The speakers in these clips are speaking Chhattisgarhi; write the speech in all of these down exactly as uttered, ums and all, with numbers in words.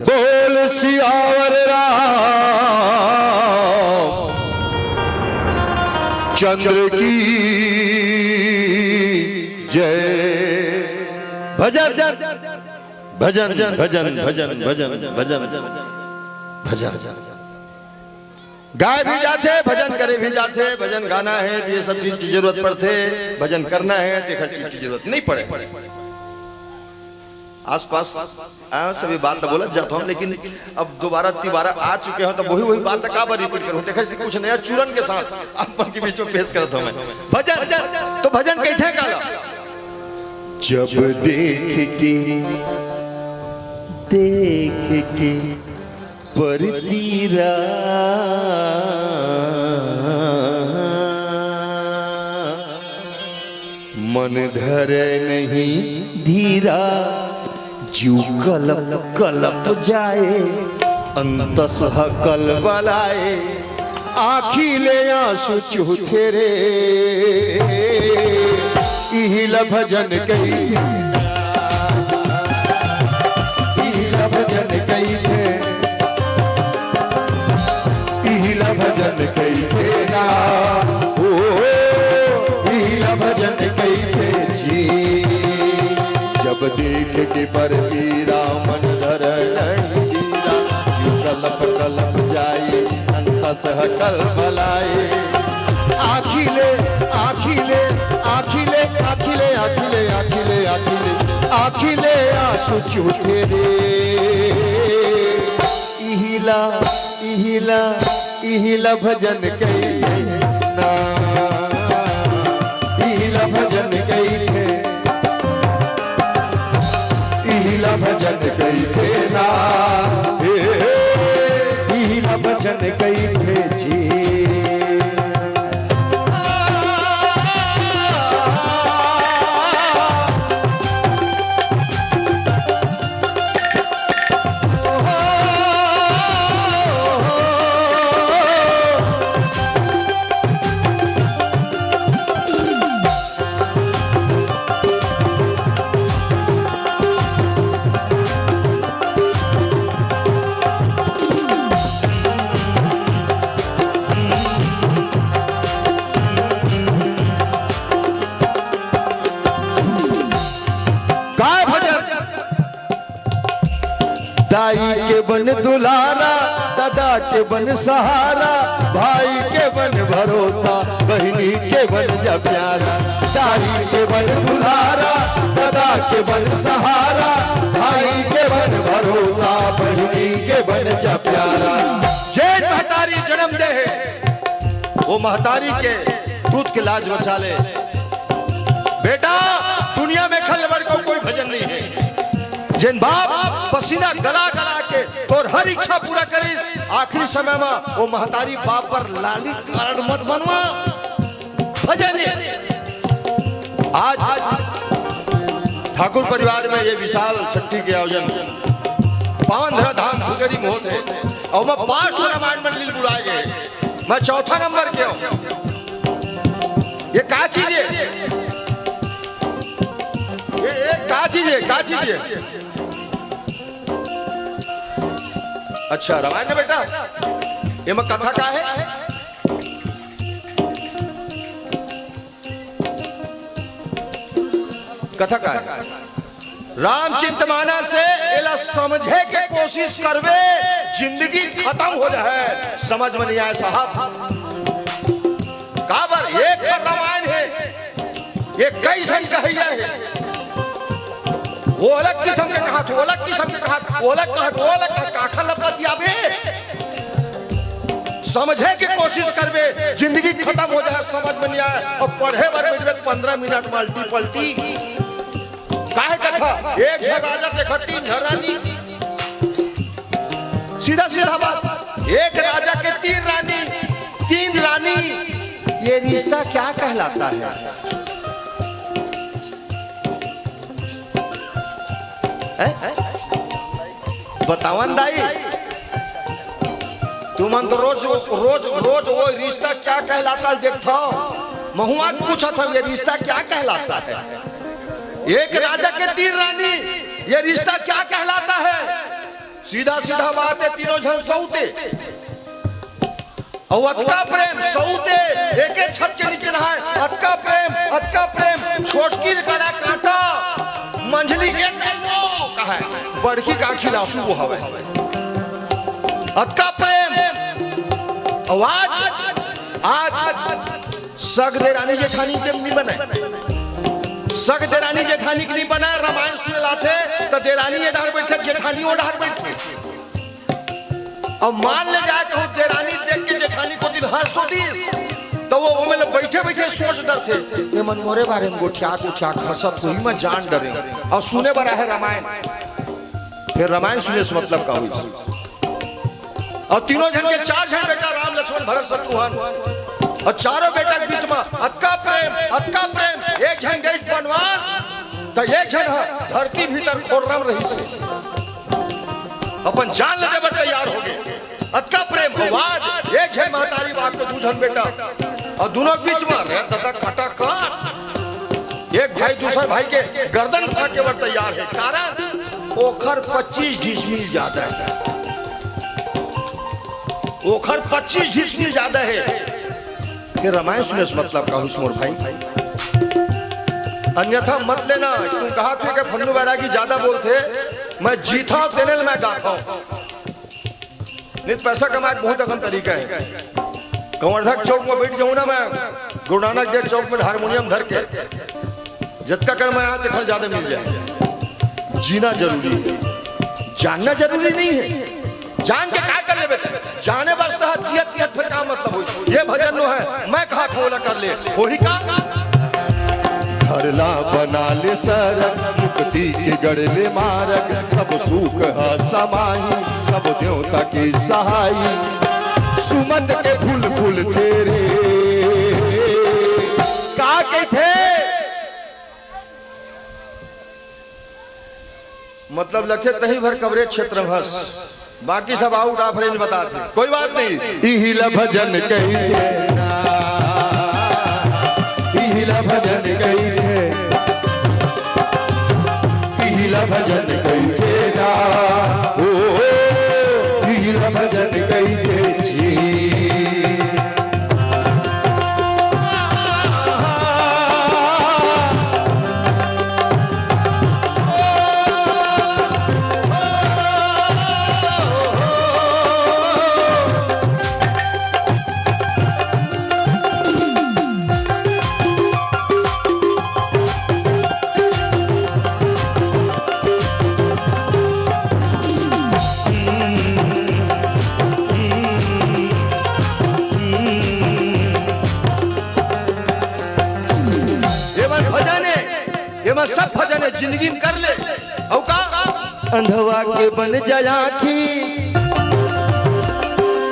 बोल सियावर राम चंद्र की जय। भजन, भजन, भजन, भजन, भजन, भजन, भजन। गाय भी जाथे, भजन करे भी जाथे, भजन गाना हे त ये सब चीज की जरूरत पड़थे, भजन करना हे त हर चीज की जरूरत नहीं पड़े। आसपास आए हो सभी, बात बोलत जात हूँ, लेकिन अब दोबारा तिबारा आ चुके हो, तो वही वही बात का बार रिपीट करूँ? देखा, कुछ नया चूरन के साथ आप मन के बीच में पेश करत हूँ मैं। भजन, तो भजन कैसे गाला? जब देख के, देख के परतीरा मन धरे नहीं धीरा, जीव कलप कलप जाए, अंतस ह कलबलाए, आँखी ले आंसू चूहथे रे। इहिला भजन कही, इहिला भजन कही थे, इहिला भजन कही थे ना, ओ, इहिला भजन कही थे जी। जब देख के परतीरा मन धर नहीं धीरा, जीव कलप कलप जाए, अंतस ह कलबलाए। आँखी ले, आँखी ले, आँखी ले, आँखी ले, आँखी ले, आँखी ले, आँखी ले, आँखी ले आंसू चूहथे रे। इहिला, इहिला, इहिला भजन कही थे ना, इहिला भजन कही थे, इहिला भजन कही थे ना, ए, इहिला भजन कही थे जी। काय भजन? दाई के बन दुलारा, ददा के बन सहारा, भाई के बन भरोसा, बहिनी के बन जा प्यारा। दाई के बन दुलारा, ददा के बन सहारा, भाई के बन भरोसा, बहिनी के बन जा प्यारा। जेन महतारी जनम दे हे, वो महतारी के दूध के लाज बचा ले। बेटा, दुनिया में एखर ले बढ़ के कोई भजन नहीं हे। जेन बाप पसीना गला गला के तोर हर इच्छा पूरा करिस, आखिरी समय में वो महतारी बाप पर लाली कारण मत बनवा। भजन हे। आज ठाकुर परिवार में ये विशाल छट्ठी के आयोजन पावन धरा धाम फुलगरी में होत हे अउ मैं पांच ठो रामायण मंडली ल बुलाए गए। मैं चौथा नंबर के हूँ। ये का चीज हे? ये, ये का चीज हे? का चीज हे? अच्छा, रामायण हे बेटा, एमा कथा का हे? कथा का हे? रामचित मानस हे, एला समझे के कोशिश करबे, जिंदगी खतम हो जाए, समझ में नहीं आए साहब। काबर एक ठन रामायण हे, ये कई झन कहइया हे, वो अलग किसम के कहत, वो अलग किसम के कहत, वो अलग कहत, वो अलग कहत, काखर ल बतियाबे? समझे के कोशिश करबे, जिंदगी खतम हो जाए, समझ में नहीं आए, अउ पढ़े बर बइठबे पंद्रह मिनट मल्टी पल्टी। काहे कथा? एक झन राजा देखा तीन झन रानी। सीधा सीधा बात, एक राजा के तीन रानी, तीन रानी, ये रिश्ता क्या कहलाता है? हैं? बतावन दाई, तुमन तो रोज, रोज, रोज वो रिश्ता क्या कहलाता है देखथव। महूं आज पूछत हंव, ये रिश्ता क्या कहलाता है? एक राजा के तीन रानी, ये रिश्ता क्या कहलाता है? सीधा सीधा बात हे, तीनों झन सऊते। अउ अतका प्रेम सऊते, एके छत के नीचे रहय, अतका प्रेम, अतका प्रेम। छोटकी ल कड़ा कांटा, मंझली एक वो कहय, बड़की के आँखी ल आंसू बोहावय। अतका प्रेम। अउ आज, आज सग देरानी जेठानी के नी बनय। सग देरानी जेठानी के नी बनय। रामायण सुने ल आथे त देरानी ए डहर बइठथे, जेठानी ओ डहर बइठथे। अउ मान ले जाय कहूं देरानी देख के जेठानी कोती ल हंस तो दिस, त ओ ओमे ले बइठे बइठे सोच डरथे, "ए मन मोरे बारे म गोठियात उठियात हंसत होही, मैं जान डरेंव।" अउ सुने बर आहे रामायण। फेर रामायण सुने से मतलब का होइस? अउ तीनों झन के चार झन बेटा, राम, लक्ष्मण, भरत, शत्रुघ्न, अउ चारों बेटा के बीच म अतका प्रेम, अतका प्रेम। एक झन गइस बनवास, त एक झन ह धरती भीतर खोर्रम रहिस हे। अपन जान ल दे बर तैयार होगे। अतका प्रेम। अउ आज एक झन महतारी बाप के दू झन बेटा, अउ दूनों के बीच म रे ददा कटाकट। एक भाई दूसर भाई के गर्दन फांके बर तैयार हे। कारण ओखर पच्चीस डिसमिल जादा हे, ओखर पच्चीस डिसमिल जादा हे। फेर रामायण सुने से मतलब का होइस मोर भाई? अन्यथा मत लेना। तुम कहा थे कि फन्नू बैरागी जादा बोलथे, मैं जीथंव तेने ल मैं गाथंव। नहीं त पैसा कमाय के बहुत अकन तरीका हे। कवर्धा के चौक म बइठ जाहूं ना मैं, गुरु नानक देव चौक म हारमोनियम धर के, जतका कन मैं आंव तेखर जादा मिल जाय। जीना जरूरी हे, जानना जरूरी नहीं हे। जान के काय कर लेबे? जाने बर त जियत जियत फेर का मतलब होही? ये भजन नोहे, मैं कहाथंव ओला कर ले, होही का? घर ला बना ले सरग, मुक्ति के गढ़ ले मारग, सब सुख ह समाही, सब देवता के सहाई। सुमन के फूल फूलथे रे, का कहिथे? मतलब लगथे तहीं भर coverage क्षेत्र म हस, बाकी सब out of range बताथे। कोई बात नहीं। इही ला भजन कहिथे ना, इही ला भजन कहिथे, इही ला भजन कहिथे ना, ओ, इही ला भजन कहिथे जी। ये मन भजन हे, ये मन सब भजन हे, जिंदगी म कर ले। अउ का? अंधवा के बन जा आँखी,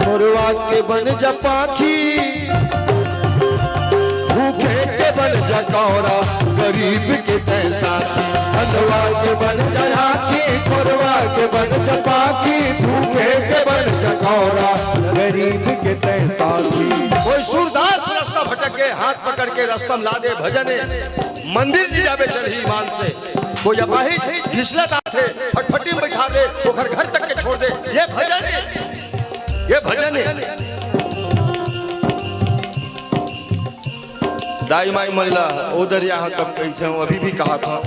खोरवा के बन जा पाखी, भूखे के बन जा कौरा, गरीब के तैं साथी। अंधवा के बन जा आँखी, खोरवा के बन जा पाखी, भूखे के बन जा कौरा, गरीब के तैं साथी। कोई सूरदास रस्ता भटक गे, हाथ पकड़ के रस्ता म ला दे, भजन हे। मंदिर नइ जाबे चलही ईमान से। कोई अपाहिज घिसलत आथे, फटफटी म बइठा दे, ओखर घर तक के छोड़ दे। ये भजन हे, ये भजन हे। दाई माई मन ला ओ दरिया ह तब कहिथे, अभी भी कहाथंव,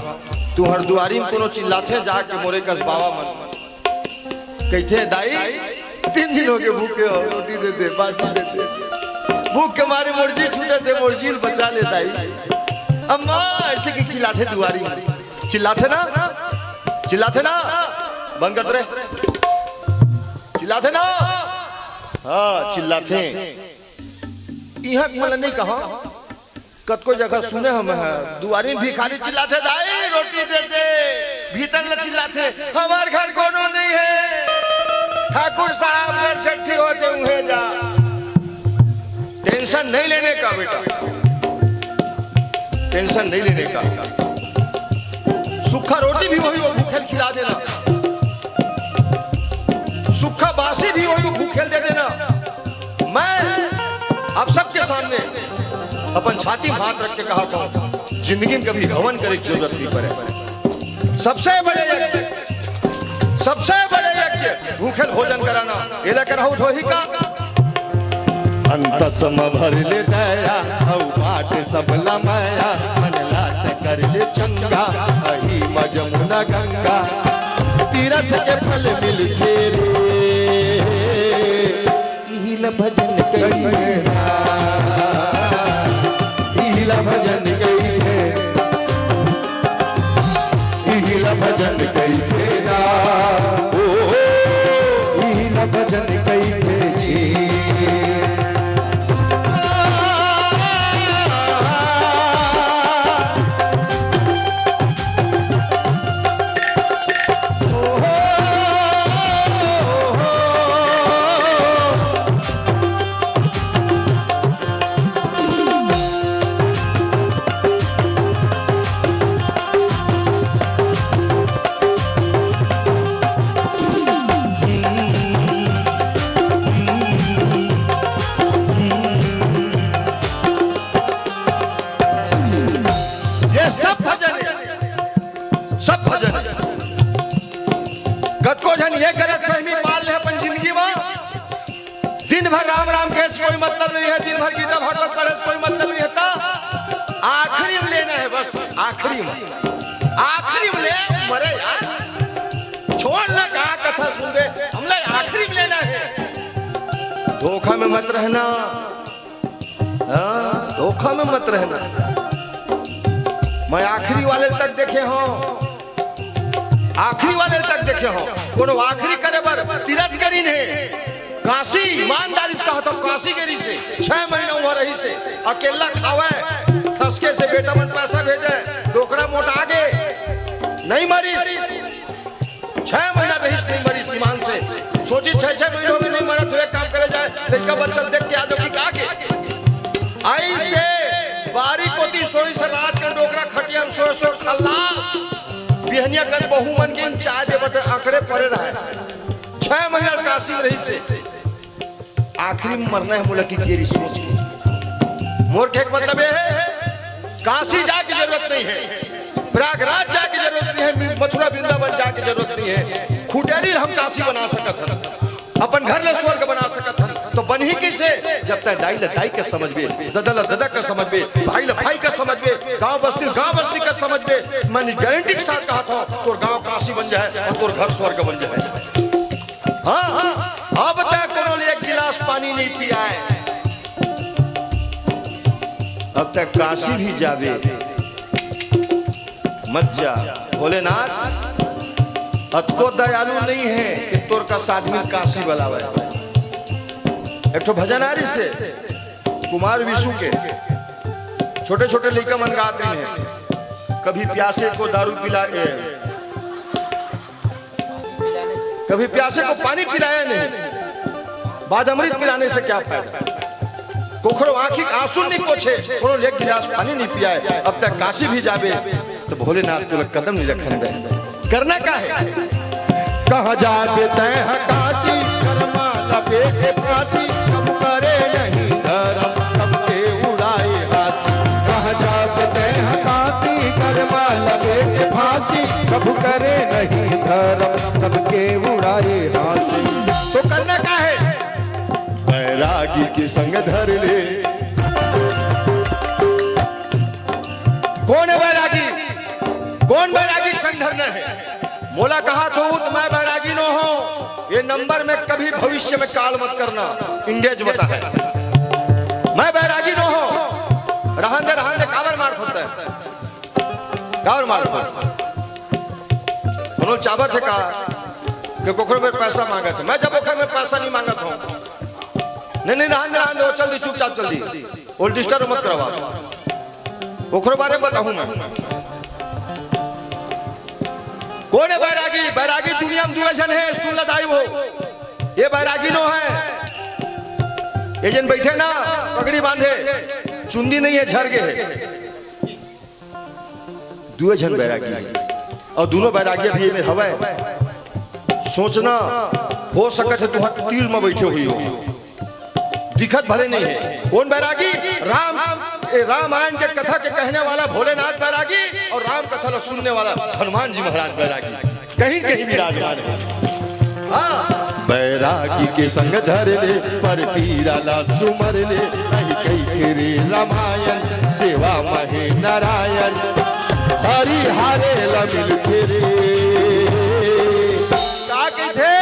तुंहर दुवारी म कोनो चिल्लाथे जाके मोरे कस बाबा मन। कहिथे, "दाई, तीन दिन होगे भूखे हंव, रोटी दे दे, बासी दे दे। भूख के मारे मोर जी छूटत हे, मोर जी ल बचा ले दाई।" अम्मा, अइसे कहिके चिल्लाथे दुवारी म। चिल्लाथे ना? चिल्लाथे ना? बंद कर दे रे। चिल्लाथे ना? हाँ, चिल्लाथे। इहाँ के मन ल नइ कहंव, कतको जगह सुने हंव मैं ह, दुवारी म भिखारी चिल्लाथे, "दाई, रोटी दे दे।" भीतर ले चिल्लाथे, "हमर घर कोनो नइ हे, ठाकुर साहब घर छट्ठी होथे, उहें जा।" Tension नहीं लेने का बेटा, tension नहीं लेने का। सूखा रोटी भी होही, वो भूखे ल खिला देना, सूखा बासी भी होही, वो भूखे ल दे देना। मैं आप सबके सामने अपन छाती म हाथ रख के कहाथंव, जिंदगी म कभी हवन करे के जरूरत नइ परे। सबसे बड़े यज्ञ, सबसे बड़े यज्ञ भूखे ल भोजन कराना, एला करहु धोही का? अंतस म भर ले दया, अउ बाट सबला मया, मन लात कर ले चंगा, अही म जमुना गंगा, तीरथ के फल मिलथे रे। इही ल भजन कहिथे ना, इही ल भजन कहिथे, इही ल भजन कहिथे ना, ओ, इही ल भजन कहिथे जी। ये सब भजन हे, सब भजन हे। कतको झन ये गलत फहमी पाल ले अपन जिंदगी में, दिन भर राम राम कहे से कोई मतलब नहीं है, दिन भर गीता भागवत पढ़े से कोई मतलब नहीं है। त आखिरी में लेना है बस, आखिरी में, आखिरी में ले मरे यार, छोड़ ना, कहाँ कथा सुन दे, हमला आखिरी में लेना है। धोखा में मत रहना, हाँ, धोखा में मत रहना। मैं आखिरी वाले तक देखे हूँ, आखिरी वाले तक देखे हूँ, कोनो आखिरी करे बर तीरथ करीन हे। काशी ईमानदारी से कहा तो काशी गे रिहिसे, छह महीना वहाँ रिहिसे, अकेला खावे, खसके से बेटा मन पैसा भेजे, डोकरा मोटा गे, नहीं मरी। छह महीना रहिस, नहीं मरिस ईमान से। सोची, छह छह महीनों में नहीं मरत हो, एक काम करे जाए, लइका बच्चा देख के आ जाओ कि का के। अइसे बारी कोती सोइस, रात के डोकरा खटिया में सोए सोए खल्लास। बिहनिया कन बहू मन के चाय दे बर अकड़े पड़े रहे। छह महीना काशी में रहिसे। आखिरी में मरना हे मोला कि केरी सोच के। मोर कहे के मतलब ये हे, काशी जाए के जरूरत नहीं हे, प्रयागराज जाए के जरूरत नहीं हे, मथुरा वृंदावन जाए के जरूरत नहीं हे। खुटेली हम काशी बना सकत हन, अपन घर ले स्वर्ग बना सकत हन। तो बनही कइसे? जब तैं दाई ल दाई के समझबे, ददा ल ददा के समझबे, भाई ल भाई के समझबे, गांव बस्ती ल गांव बस्ती के समझबे, मैं गारंटी के साथ कहत हूं, तोर गांव काशी बन जाए अउ तोर घर स्वर्ग बन जाए। हाँ, हाँ, अब तक कोनो ले एक गिलास पानी नहीं पियाए। अब तक काशी भी जाबे, मत जा। भोलेनाथ अतको दयालु नहीं हे कि तोर कस आदमी काशी बलावे। एक ठो भजन आ रिहिसे कुमार विशु के, छोटे छोटे लइका मन गात रहिन हे, कभी प्यासे को दारू पिला, ए, कभी प्यासे को पानी पिलाया नहीं, बाद अमृत पिलाने से क्या फायदा। कोखरो आंखी के आंसू नहीं पोछे, कोनो ले एक गिलास पानी नहीं पियाए। अब तक काशी भी जाबे तो भोलेनाथ तोला कदम नहीं रखन दे। करना का हे? कहाँ जाबे तैं ह काशी, करमा लपेटे फांसी, कब करे नहीं धरम, सबके उड़ाए हासी। कहाँ जाबे तैं ह काशी, करमा लपेटे फांसी, कब करे नहीं धरम, सबके उड़ाए हासी। तो करना का हे? बैरागी के संग धर ले। कोन हे बैरागी? कोन बैरागी के संग धरना हे? मोला कहा तो, त मैं बैरागी नो हों, ये नंबर में कभी भविष्य में call मत करना, engage बता हे। मैं बैरागी नो हों। रहन दे, रहन दे, काबर मारत हस? काबर मारत हस? कोनो चाबत हे का कि कोखरो मेर पैसा मांगत हे? मैं जब ओखर मेर पैसा नहीं मांगत हों। नहीं, नहीं, रहन दे, रहन दे, वो चल दी, चुपचाप चल दी। वो disturb मत करवा। ओखरो बारे में बताहूं मैं। कोन हे बैरागी? बैरागी दुनिया में दुए झन हे, सुन ल दाई हो। ये बैरागी नो हे। ये जेन बइठे ना, पगड़ी बांधे, चुंदी नहीं हे, झर गे हे। दुए झन बैरागी हे। अउ दूनों बैरागी अभी एमे हवय। सोचना, हो सकत हे तुंहर तीर म बइठे होही हो। दिखत भले नहीं हे। कोन बैरागी? राम, ए, रामायण के कथा के कहने वाला भोलेनाथ बैरागी अउ राम कथा ल सुनने वाला हनुमान जी महाराज बैरागी कहीं कहीं विराजमान हे। हाँ, रागी के संग धर ले, पर पीरा ला सुमर ले। कही कही थे रे रामायण, सेवा महे नारायण, हरि हरे ला मिलथे रे। का कहिथे?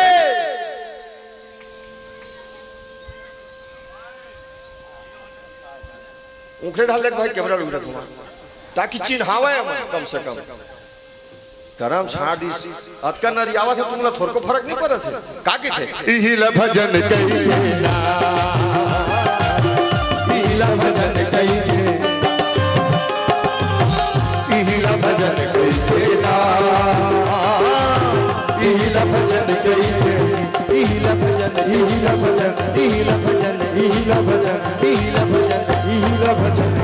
उखरे ढाल देख भाई, कैमरा उखरे घुमा, ताकि चिन्हावे हमन कम से कम। करम छाड़ दिस, अतका नरियावत हे, तुमला थोरको फरक नहीं पड़त हे। का कहिथे? इहिला भजन कहिथे ना, इहिला भजन कहिथे, इहिला भजन कहिथे ना, इहिला भजन कहिथे, इहिला भजन, इहिला भजन, इहिला भजन, इहिला भजन, इहिला भजन, इहिला भजन।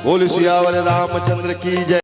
बोल सियावर रामचंद्र की जय।